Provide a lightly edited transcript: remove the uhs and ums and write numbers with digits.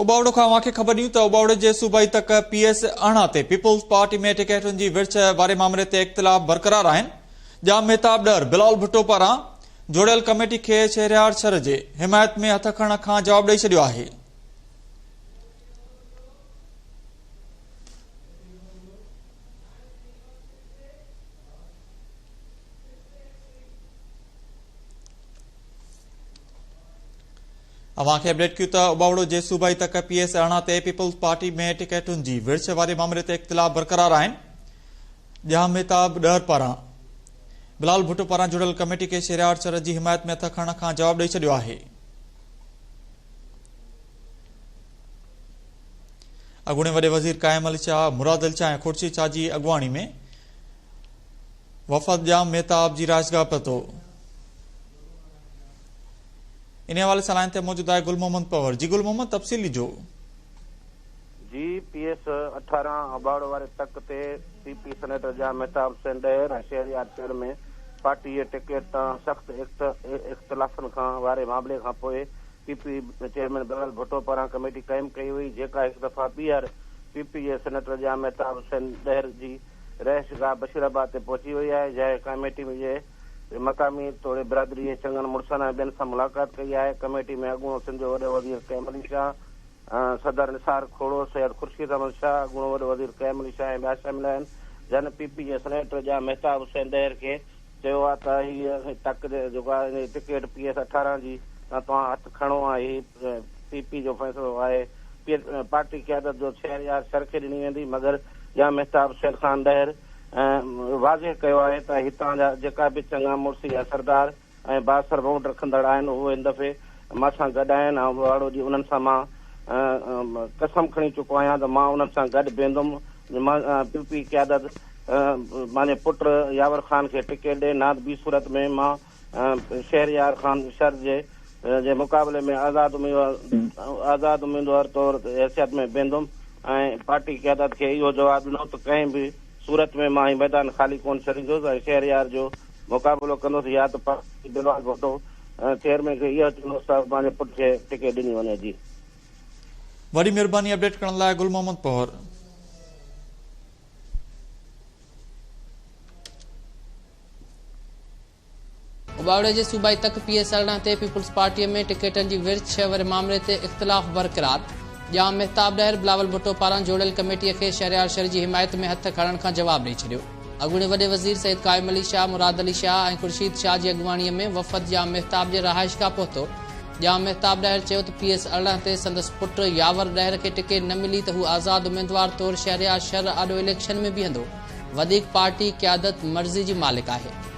اٻاوڙو کان اوهان کي خبر ڏيون ته اٻاوڙي جي صوبائي تڪ پي ايس 18 تي پيپلز پارٽي ۾ ٽڪيٽن جي ورڇ واري مامري تي اختلاف برقرار آهن. ڄام مهتاب ڏهر بلاول ڀٽو پاران جوڙيل ڪميٽي کي شهريار شر جي حمايت ۾ هٿ کڻڻ کان جواب ڏئي ڇڏيو آهي. اوهان کي اپڊيٽ ڪيون ته اٻاوڙو جي صوبائي تڪ پي ايس 18 تي پيپلز پارٽي ۾ ٽڪيٽن جي ورڇ واري مامري تي اختلاف برقرار آهن. ڄام مهتاب ڏهر پاران بلال ڀٽو پاران جڙيل ڪميٽي کي شهريار شر جي حمايت ۾ هٿ کڻڻ کان جواب ڏئي ڇڏيو آهي. اڳوڻي وڏي وزير قائم علي شاهه، مراد علي شاهه ۽ خورشيد شاهه جي اڳواڻي ۾ وفد ڄام مهتاب جي رهائشگاهه پهتو. انهي حوالي سان لائين تي موجود آهي گل محمد پنهور. جي گل محمد تفصيل ڏجو. جي پي ايس 18 اٻاڙو واري تڪ تي P P senator Jam Mehtab Hussain Dahar ۽ Shehryar Shar ۾ party جي ٽڪيٽ تان سخت اختلافن کان واري معاملي کان پوء P P chairman Bilawal Bhutto پاران ڪميٽي قائم ڪئي وئي جيڪا هڪ دفعا ٻيهر پي پي جي سينيٽر ڄام مهتاب حسين ڏهر جي رهائشگاهه بشير آباد تي پهچي وئي آهي جنهن ڪميٽي جي مقامي توڙي برادري جي چڱن مڙسن ۽ ٻين سان ملاقات ڪئي آهي. ڪميٽي ۾ اڳوڻو سنڌ جو وڏو وزير قائم علي شاهه، صدر نثار کوڙو، سيد خورشيد احمد شاهه، اڳوڻو وڏو وزير قائم علي شاهه ۽ ٻيا شامل آهن. جن پي پي جي سينيٽر ڄام مهتاب حسين ڏهر کي چيو آهي ته هي تڪ جيڪو آهي ان جي ٽڪيٽ پي ايس 18 جي تان توهان هٿ کڻو ۽ هي پي پي جو فيصلو آهي پارٽي قيادت جو شهريار شر کي ڏني ويندي مگر ڄام مهتاب حسين خان ڏهر واضح ڪيو آهي ته هتان جا جيڪا به چڱا مڙس يا سردار ۽ بااثر ووٽ رکندڙ آهن اهي هن دفعي مان سان گڏ آهن ۽ واڙو جي انهن سان مان قسم کڻي چڪو آهيان ته مان انهن سان گڏ بيهندم مان پي پي قيادت پنهنجي پٽ ياور خان کي ٽڪيٽ ڏي نه ته ٻي صورت ۾ مان شهريار خان شر جي جي مقابلي ۾ آزاد اميدوار آزاد اميدوار طور حيثيت ۾ بيهندم ۽ پارٽي قيادت کي اهو جواب ڏنو ته ڪنهن به صورت ۾ مان هي ميدان خالي ڪونه ڇڏيندس ۽ شهريار جو مقابلو ڪندس يا ته پارٽي بلاول ڀٽو چيئرمين کي اهو چوندس ته پنهنجي پٽ کي ٽڪيٽ ڏني وڃي جي. وڏي مھرباني اپڊيٽ ڪرڻ لاء گل محمد پنهور. اٻاوڙي جي صوبائي تڪ پي ايس 18 تي پيپلز پارٽيء ۾ ٽڪيٽن جي ورڇ واري مامري تي اختلاف برقرار، ڄام مهتاب ڏهر بلاول ڀٽو پاران جوڙيل ڪميٽيء کي شهريار شر جي حمايت ۾ هٿ کڻڻ کان جواب ڏئي ڇڏيو. اڳوڻي وڏي وزير سيد قائم علي شاهه، مراد علي شاهه ۽ خورشيد شاهه جي اڳواڻيء ۾ وفد ڄام مهتاب جي رهائشگاهه پهتو. ڄام مهتاب ڏهر چيو ته پي ايس 18 تي سندس پٽ ياور ڏهر کي ٽڪيٽ نه ملي ته هو آزاد اميدوار طور شهريار شر آڏو اليڪشن ۾ بيهندو، وڌيڪ پارٽي قيادت مرضي جي مالڪ آهي.